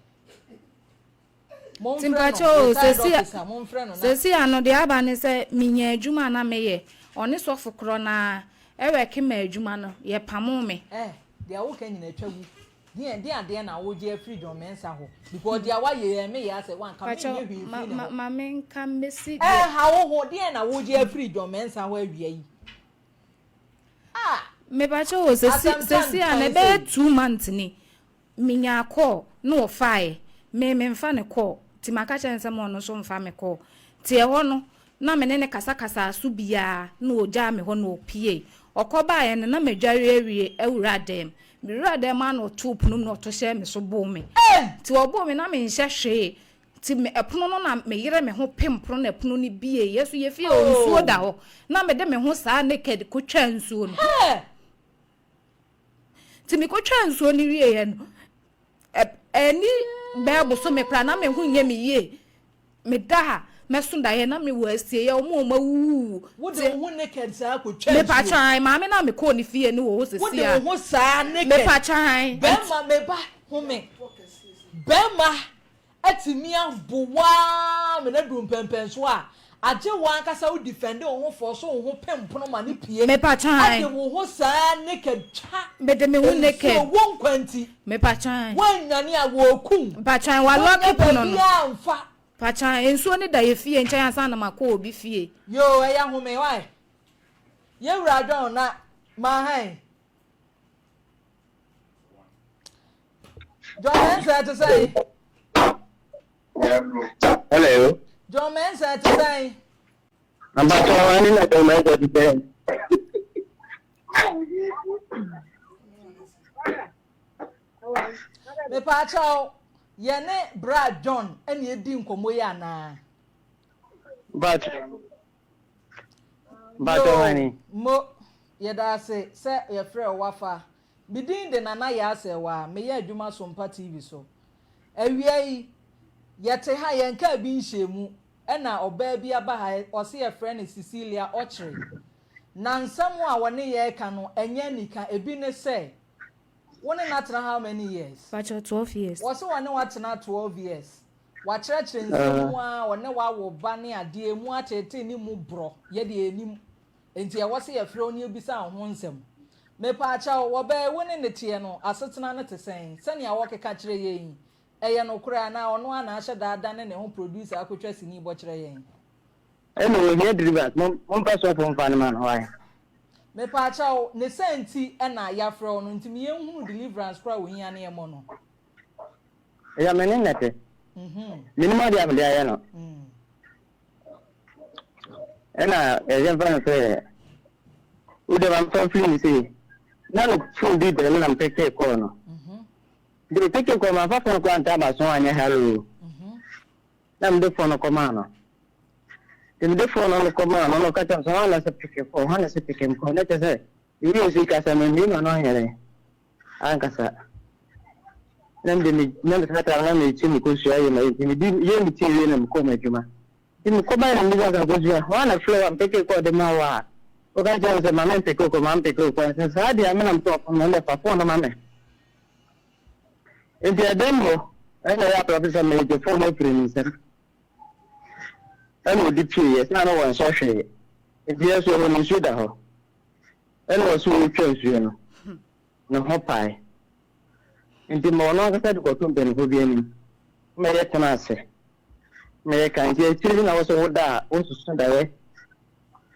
Nti Momfrɛ mpakyɛ no, o, retired sɛsi officer, momfrɛ no na. Sɛsi ano deɛ aba ne sɛ menya adwuma a na meyɛ ɔne sɔfo korɔ naa ɛwɛke ma adwuma no yɛpamo me. Deɛ woka nyina atwa gu. Deɛ deɛ adeɛ na wogye afiri John Mensah hɔ? Because deɛ wayɛ yɛ me yɛ asɛ wanka Pakyɛ menyɛ hwee ma firi ne ma hɔ. ma menka mbɛsi deɛ. Ɛha wo ho, deɛ na wogye afiri John Mensah hɔ awia yi? Ah! Mepakyɛ o, sɛsi Asɛm sɛsi a na tantan ɛbɛyɛ sei. 2 months ni menya call na wɔfaeɛ me memfa ne call, nti maka kyerɛ no sɛ ma ɔno nso mfa me call. Nti ɛhɔ no na me ne ne kasakasa so biara na ɔgyaa me hɔ na ɔpie. Ɔkɔ baeɛ no na madware awie awura dɛm. Mewura dɛm a na ɔtoo pono mu na ɔto hyɛɛ me so boo me. Nti ɔboo me na menhyɛ hwee. Nti me ɛpono no na me yere me ho pem pono na ɛpono no bie yɛ so yɛ fie o nsuo da hɔ na me de me ho saa naked ko twaa nsuo no. Nti me ko twaa nsuo no wie yɛ no ɛni bɛɛ bosome koraa na me ho nyɛ me yie. Meda ha, mɛso daeɛ na mewɔ asieeɛ, wɔn a wɔawuwuwu. Wode wo ho naked saa kɔtwa nsuo? Mepa kyan, maame no a mekɔɔ ne fie no wɔ hɔ Wode seesei a. wo ho saa naked? Mepa kyan. Bɛrima, me ba, home. Bɛrima atumi abo wo ara ma no aduru mpɛnpɛnsoɔ a, agye wo ankasa wo defend wo ho force wo ho pempono ma no pue. Mepa kyan. Ɛde wo ho saa naked twa Mede me ho naked. nsuo, wo nkwa nti. Mepakyan. Woannwane a, wɔreku wo. Mpakyan, wɔalɔke Wonnya pono no. baabiara mfa. Mpakyan, nsuo no da yɛ fie nkyɛn ansa na makɔ obi fie. Yoo, ɛyɛ home, wai? Yɛn wura John na mahan. John Mensah te sɛn? Hello. John Mensah te sɛn? Mpakyɛw, ane na John Mensah te sɛn? Mepaakyɛw, yɛne Bra John na edi nkɔmmɔ yi anaa? But, but Yo, mo, yɛda ase sɛ yɛfrɛ wo wafa. Me din de Nana Yaa Serwaa, meyɛ adwuma Sompa TV so. Awia yi, yɛte ha, yɛnkaa bi nhyɛɛ mu, ɛna ɔbaa bi aba ha, ɔse yɛfrɛ no Cecilia Ɔkyere. Na nsɛm a wɔne yɛn reka no, ɛnyɛ anika. Ebi ne sɛ, wo ne no atena how many years? Pakyɛ 12 years. Wɔse wɔne wo atena 12 years. Wakyerɛkyerɛ nsɛm mu ara, ɔne wo awo ba ne adeɛ, emu ateetee ne mu borɔ, yɛ deɛ yɛnim. Enti ɛwɔ sɛ yɛfrɛ wo na yɛbisa wo ho nsɛm. Mepaakyɛw, wɔbaa yi wo ne no teɛ no, asetena no te sɛn? Sɛnea wɔkeka kyerɛ yɛn yi, ɛyɛ nokorɛ anaa ɔno ara na ahyɛ da adane ne ho producer akɔtwa sini bɔ kyerɛ yɛn? Ɛna ohia deliverance mo momfa sɔfo mfa no ma no why. Mepaakyɛw, ne sɛn nti na yafrɛ wo no nti me yɛnhunu deliverance koraa ohia ne yɛmmɔ no. Ɛyɛ me ne nnɛte. Menim adeɛ a mede ayɛ no. Ɛna ɛyɛ mfa no sɛ wode ma mfa mfiri ne sei na no phone bi dɛm na mepeke kɔɔ no. Nti mepeke kɔɔ mamfa phone koraa ntaa maso anyɛ hello. Na mede fon no kɔmaa no. Nti mede fon no kɔmaa no na ɔka kyerɛ me sɛ hwan na ɛsɛ peke kɔ, hwan na ɛsɛ peke nkɔ. Na kyerɛ sɛ mewie nso yi kasa memmie m'ano anyɛ dɛn ankasa. Na mede me na me saa na mekyi me kosua yɛ ma nti medi yɛ me ti wie na mekɔɔ m'adwuma. Nti mekɔbae na mebisa sɛ akosua hwan na frɛ wo a mpeke kɔ de ma wo a woka kyerɛ me sɛ ma mempeke kɔ ma mpeke kɔ. Sɛ saa deɛ a me na metɔɔ fon no ɛnna fa fon no ma me. Enti ɛdɛn hɔ na ɛyɛ abrabɔ sɛ meregye fam afiri ne nsam? Ɛna ɔde pieeɛ, sɛ na wɔnsɔ hwee. Enti yɛn nso ɛhɔ no nsuo da hɔ. Ɛna ɔse ɔretwa nsuo no, ne ho pae. Enti ma ɔno ankasa de kɔto mpanimfoɔ bi anim ma yɛtena ase ma yɛka. Nti akyire bi na wo sɛ woda a wososo daeɛ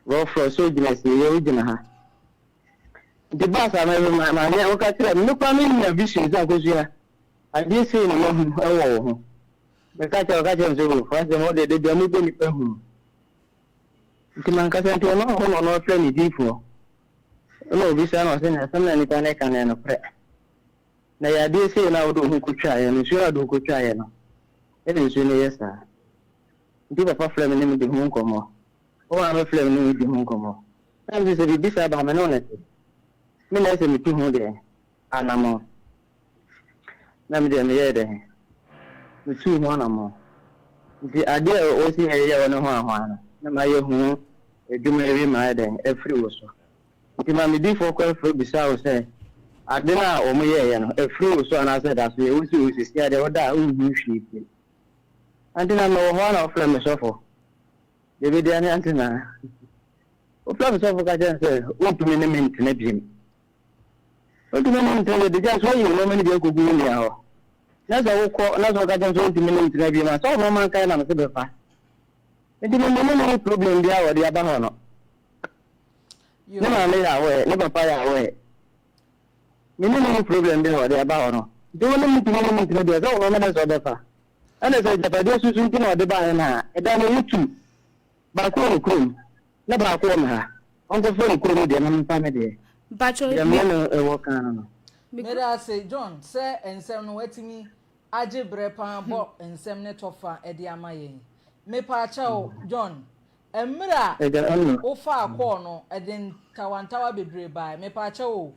rɔfrɔ sɛ wogyina asieeɛ wogyina ha. Nti baa saa no ma maame a woka kyerɛ me, me koraa menya vision sɛ Akosua, adeɛ sei na mahu wɔ wo ho. Meka kyerɛ ɔka kyerɛ me sɛ o, w'asɛm wo deɛ da bia mobɔ nipa hu. Nti mankasa nti ɔno hɔ na ɔno ɔfrɛ ne diifoɔ. Ɛna obisa na ɔsɛ na asɛm na nipa no ka no yɛ nokorɛ. Na yɛ adeɛ sei na wode wo ho kɔtwaeɛ no, nsuo na wode wo kɔtwaeɛ no, ɛna nsuo no yɛ saa. Nti papa frɛ me ne me di ho nkɔmmɔ. Wo maame frɛ me ne me di ho nkɔmmɔ. Na mese sɛ biribi saa ba a, me ne wo na ɛte. Me na ɛsɛ metu ho deɛ anammɔn. Na me deɛ meyɛɛ dɛn? Metuu ho anammɔn. Nti adeɛ a wɔsi yɛyɛ wɔ ne ho ahoa no, na mayɛ ho adwuma awie ma ayɛ dɛn? Afiri wo so. Nti ma me difoɔ kɔ afiri bisaa wo sɛ, ade no a wɔyɛeɛ no, afiri wo so anaasɛ ɛda so yɛ? Wose o, seesei ara deɛ woda a wonhu hwee bio. Ante na mewɔ hɔ ara na wɔfrɛɛ me sɔfo. Dabi deɛ ne ante na. Wofrɛ me sɔfo ka kyerɛ me sɛ wontumi ne me ntena biom. Wontumi ne me ntena biom, de sɛ woyi nneɛma no bi akɔgu wo nua hɔ. Na sɛ wokɔ na sɛ woka kyerɛ me sɛ wontumi ne me ntena biom a, sɛ wo nneɛma nkae na mese bɛfa. Nti me me ne ne problem biara a wɔde aba hɔ no. Ne maame yɛ aware, ne papa yɛ aware. Me ne ne problem biara a wɔde aba hɔ no. Nti wo ne me tumi ne me ntena biom, sɛ wo nneɛma na sɛ ɔbɛfa. Ɛna sɛ agyapadeɛ susu nti na ɔde baeɛ no a, ɛda no wotu. Baako wɔ ne kurom, na baako wɔ me ha. Ɔnkɔfa ne kurom deɛ na memfa me deɛ. Mpakyɛw Deɛ me ne no wɔ kan no no. Meda ase John sɛ nsɛm no watumi agye berɛ paa bɔ nsɛm ne tɔfa de ama yɛn. Mepaakyɛw, John, mmerɛ a wofaa kɔɔ no, ɛde ntawantawa bebree baeɛ. Mepaakyɛw o,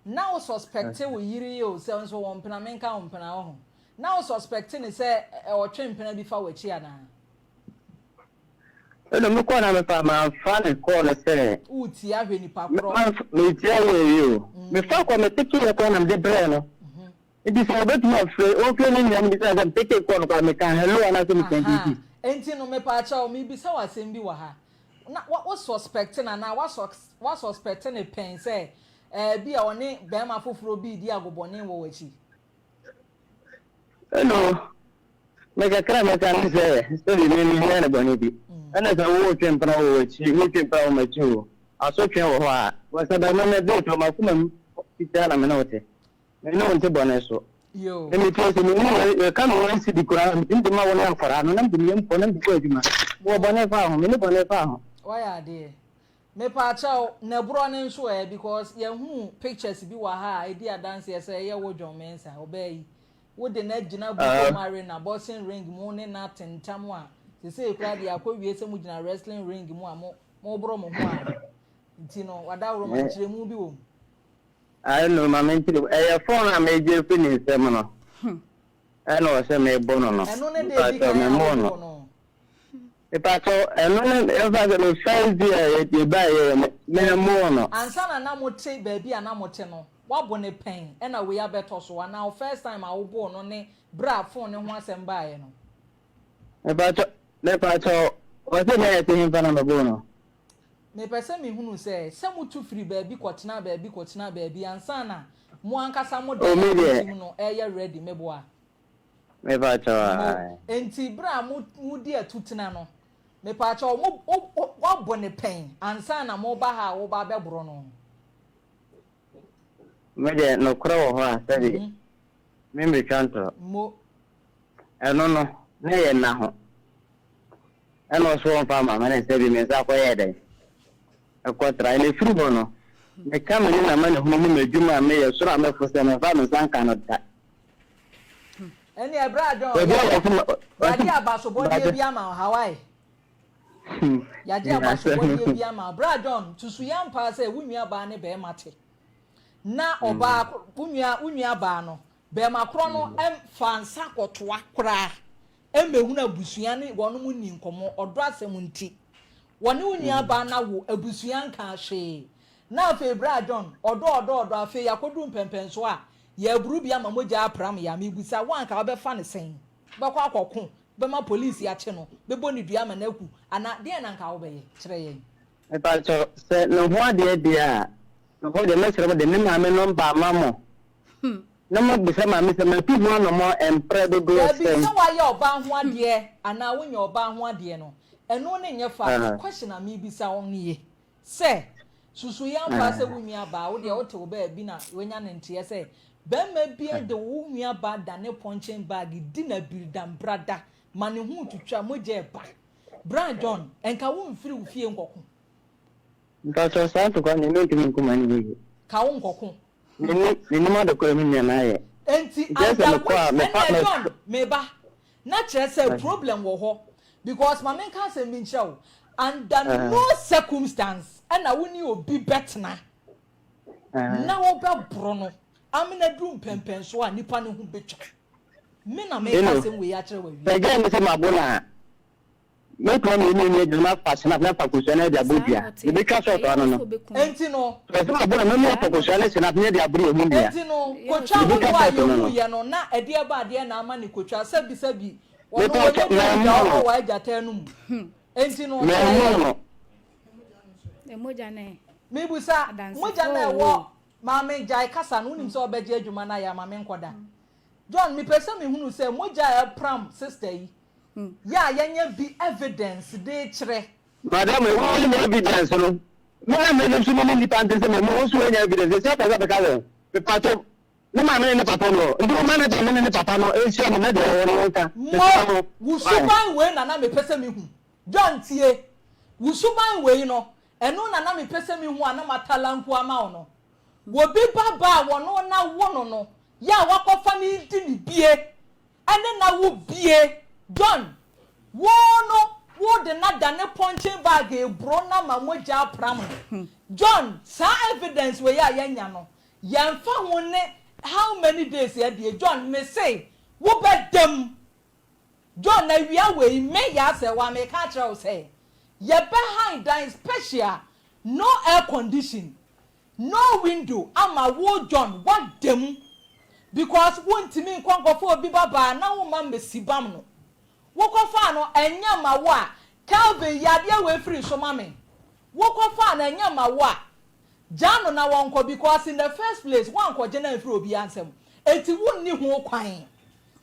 na wo suspecte wo yere yi o, sɛ nso wɔ mpena, menka wo mpena, woho? Na wo suspecte no sɛ ɔtwe mpena bi fa w'akyi anaa? Ɛna me kɔɔ na mefa manfa ne kɔɔ no sɛ. Woretie ahwɛ nipa korɔ. Metie ahwɛ wie o. Mefa kɔ me peke yɛ kɔ na mede brɛɛ no. Nti sɛ ɔbɛtumi afrɛ ɔmfrɛ ne nua no bisa sɛ mepeke kɔɔ no koraa meka hello anaasɛ meka biribi. Nti no mepaakyɛw mebisa wo asɛm bi wɔ ha. Na wo suspect no anaa wa suspect no pɛn sɛ ɛɛ bi a ɔne bɛrima foforɔ bi redi agobɔne wɔ w'akyi? Hello. Me kakra a mɛka ne sɛ, sɛbi me menyɛɛ no bɔne bi. Ɛna sɛ wotwe mpena wɔ w'akyi, wotwe mpena wɔ m'akyi o, asotwe wɔ hɔ a, wɔ sɛ bɛma me date wɔ m'akoma mu fitaa na me ne wo te. Me ne wo nte bɔne so. Yo. Me metie sɛ menni yɛka me one cedi koraa metumi de ma wo ne akwaraa no na mede me yam kɔ na mede kɔ adwuma. Mewɔ bɔne faa ho, menni bɔne faa ho. Wayɛ adeɛ. Mepaakyɛw, nɛborɔ no nso ɛ because yɛhuu pictures bi wɔ ha a ɛdi adanseɛ sɛ ɛyɛ wo John Mensah, ɔbaa yi. Wo de no agyina Bukom Arena, boxing ring mu ne no atentam a sesei koraa deɛ akɔwie sɛ mogyina wrestling ring mu a mo moboro mo ho a nti no wadaworoma nkyerɛmu bi wɔ mu. Ae no ma menkyerɛ mu, ɛyɛ phone a megye firi ne nsam no ɛna ɔsɛ mebɔ no no, Ɛno ne deɛ ɛdi mepakyɛw kan a memmɔɔ no. wobɔɔ no? Mepakyɛw ɛno ne ɛmfa sɛ me first day a yɛbaeɛ yɛ Dabi, memmɔɔ no. ansa na na mote baabi a na mote no, woabo no pɛn ɛna wei abɛtɔ so anaa wo first time a woboo no ne berɛ a phone no ho asɛm baeɛ no? Mepakyɛw mepakyɛw ɔsɛ na yɛte hemfa na mebɔɔ no? Mepɛ sɛ mehunu sɛ, sɛ motu firi baabi kɔtenaa baabi kɔtenaa baabi ansa na mo ankasa mo Oh dan me a deɛ. motim no reyɛ ready, meboa? Mepakyɛw Mo, ae. enti berɛ a mo, modi atutena no, mepaakyɛw, mo, wo, wo, woabo no pɛn ansa na moreba ha a woreba abɛboro no? Me deɛ nokorɛ wɔ hɔ a sɛbi me metwa ntorɔ. Mo. Ɛno no, na ɛyɛ nna ho. Ɛna ɔso ɔmfa ama me ne sɛbi me nsa kɔyɛɛ dɛn? Ɛkɔtrae. Na ɛfiri hɔ no, meka me ne n'amanehunu ne m'adwuma a meyɛ, soro a mɛfo sɛ memfa me nsa nka no da. Ɛnneɛ bra John, Baabi a yɛagye wɔse ma yɛagye wɔse abasobɔdeɛ bi ama wo, Hawaii. Yɛagye abasobɔdeɛ bi ama wo. Bra John, susu yɛ ampa ara sɛ wo nuabaa ne barima te. Na ɔbaa, wo nua, wo nuabaa no, barima korɔ no mfa nsa kɔtoa koraa mmɛhunu abusua ne wɔnom nni nkɔmmɔ, ɔdɔ asɛm nti. Wɔne wo nuabaa no awo, abusua nkaa hwee. Na afei bra John, ɔdɔ, ɔdɔ, ɔdɔ, afei yɛakɔduru mpɛnpɛnsoɔ a yɛreboro bi ama mogya apram yɛn a, mebisa wo anka wobɛfa no sɛn? Wobɛkɔ akɔko? Wobɛma polisi akye no? Bɛbɔ no dua ama no aku? Anaa deɛn na anka wobɛyɛ? Kyerɛ yɛn. Mepakyɛw, sɛ ne ho adeɛ deɛ a, mehɔ deɛ mɛsrɛ mo de me maame nɔmba ama mo na moabisa maame sɛ matu ho anɔmɔ mprɛ dodoɔ Daabi, sɛn. sɛ woayɛ ɔbaa ho adeɛ anaa wonyɛ ɔbaa ho adeɛ no, ɛno ne nyɛ fact. Question a mebisa wo nie, sɛ, susu yɛ ampa sɛ wo nua baa, wo deɛ wote wo baabi na woanya ne nteɛ sɛ, barima bi de wo nua baa dane punching bag di no abiridambrada ma ne ho retwitwa, mogya reba. Bra John, nka womfiri wo fie nkɔko. Mpakyɛw saa ntokwa no deɛ mentumi nko ma no nyɛ yie. Ka wo nkɔko. Menni mennim ade korɔ me nua no ayɛ. Enti Nti ɛsɛ under mekɔ which a mefa ɛnna me. John meba na kyerɛ sɛ problem wɔ hɔ because ma menka asɛm bi nkyerɛ wo under no circumstance ɛna wo ne obi bɛtena na wobɛboro no amena duru mpɛmpɛnsoɔ a nipa no ho bɛtwa me na meka Eno asɛm wei akyerɛ wo awie. sɛ girl no sɛ mabo no a Mɛtumi ama yɛn mmienu agyina na mafa snap na afa kosua no de abɔ Saa na dua. ɔte. Yɛbɛtwa shot Ɛyɛ ano wo no. sɛ ɔbɛku no. Enti no. Sɛ ɔsɛ mabɔ no, mɛmi Saa afa na kosua ne ɔte. snap ne de aboro yɛn ho dua. Enti no, Ɛyɛ wo kotwa sɛ ahodoɔ Yɛbɛtwa a shot no no. yɛhuiɛ no, na ɛdeɛ ba adeɛ na ama ne kotwa, sɛbi sɛbi, ɔno Mepɛ ɔnyɛ sɛ deɛ mɛmmɔ gya no. ɔwɔ agyata anum. Enti no, kyerɛ Mɛmmɔ yɛn. no. Mogya no ɛ? Mebusa, Adansefoɔ mogya no a wɔ ɛwɔ o. Maame, gyae kasa no, wonim sɛ wobɛgye adwuma no ayɛ ama menkɔda. John, mepɛ sɛ mehunu sɛ mogya a ɛpram sister yi, Yɛ a yɛnyɛ bi evidence de kyerɛ. Madam wo nim evidence no me na me nso me ne nipa nte sɛ me mo nso nya evidence ɛsɛ pɛ sɛ bɛka wɔn mepatɔ ne maame ne ne papa no nti wo manager me ne ne papa no nhyia mo na deɛ ɛwɔ no nka Mo, wo suban wei na na mepɛ sɛ mehu. John tie, wo suban wei no, ɛno na na mepɛ sɛ mehu a na matalanku ama wo no. Wobi ba ba a wɔno na wo no no, yɛ a wakɔfa no redi ne bie. Ɛne na wo bie. John, wo no wo de no adane punching bag eburo no ama mogya apram no. John, saa evidence wei a yɛanya no, yɛnfa ho ne how many days adie. John, me se wo bɛ da mu. John, awia wei, me Yaa Sɛwa meka akyerɛ wo sɛ, yɛbɛ han dan special, no air condition, No window ama wo John woada mu because wontumi nkɔ nkɔfa obi ba baa na wo mma mmɛsi bam no wokɔfaa no ɛnyɛ ma wo a Kelvin yi adeɛ wei firi so ma me wokɔfaa no ɛnyɛ ma wo a gyaa no na wɔnkɔ because in the first place woankɔgye no amfiri obiara nsam enti wonni ho kwan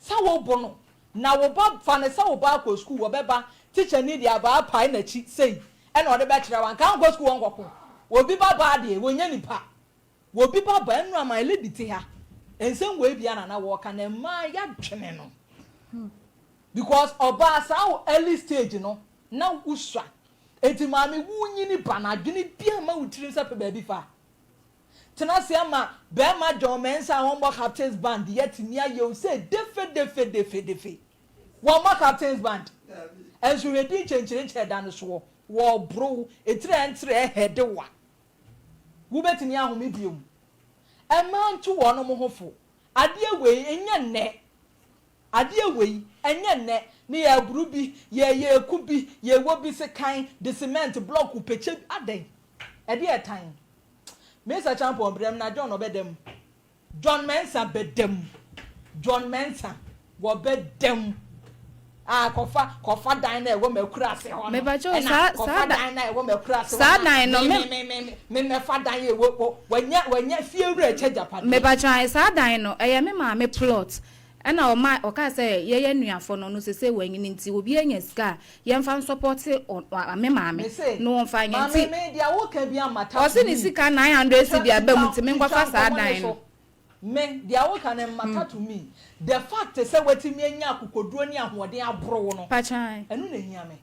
sɛ wobo no na wo ba fa no sɛ wo ba akɔ sukuu wɔbɛba tikyani de abaa apae n'akyi sei Ɛna ɔde bɛkyerɛ wo anka ankɔ sukuu ɔnkɔko obi ba baa deɛ wɔnyɛ nipa obi ba baa nnura my lady te ha nsɛm wei bia na na wɔka na mmaa yɛadwene no because ɔbaa saa wo early stage no na wosua eti maame wo nyini ba na adwene bia ma wo tirim sɛ pɛ baabi fa tena ase ama bɛrima John Mensah a wɔn bɔ captains band yɛtumi ayɛ o sɛ defe defe defe defe. Wɔmmɔ captains band. Nso hwɛ din kyenkyerenkyerɛ da no soɔ. Wɔreboro wo. Etire a ɛntere ɛhɛde wo a, wobɛtumi ahome bio. Mmaa ntu wɔn ho fo. Adeɛ wei, ɛnyɛ nnɛ. Adeɛ wei, ɛnyɛ nnɛ. Ne yɛreboro bi, yɛreyɛ eku bi, yɛrewɔ bi sekan, de cement, block, pɛkyɛ bi. Adɛn? Ɛdeɛ ɛtan. Mensah Champon brɛ me na John ɔbɛda mu. John Mensah bɛda mu. John Mensah wɔbɛda mu. Ah, kɔfa kɔfa dan na ɛwɔ m'akuraase hɔ no. Mepakyɛw, Ɛna saa kɔfa saa da dan na ɛwɔ m'akuraase hɔ saa na dan no me me me me me me mɛfa dan yɛ wɔ wɔ wɔnyɛ wɔnyɛ fie wura kyɛ gyapadeɛ. Mepakyɛw, saa dan no ɛyɛ me maame plot ɛna ɔma ɔkaa sɛ yɛyɛ nuafo no no sese wanyini nti obi anya sika a yɛmfa nsupporte ɔ me maame Me se, na wɔmfa nyɛ maame nti me deɛ woka bi amata ɔse to ne me. sika 900 Twitwa cedi aba mu twitwa nti twitwa menkɔfa saa nkɔmmɔ ne dan so. no. Me deɛ woka no mmata to me. The fact sɛ watumi anya akokoduro ne ahoɔden aboro wo no, Pakyan. ɛno na ehia me.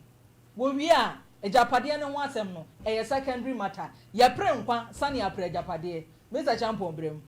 Wɔwie a, agyapadeɛ no ho asɛm no, ɛyɛ secondary matter. Yɛpere nkwa sane apere agyapadeɛ. Mr. Champon brɛ mu.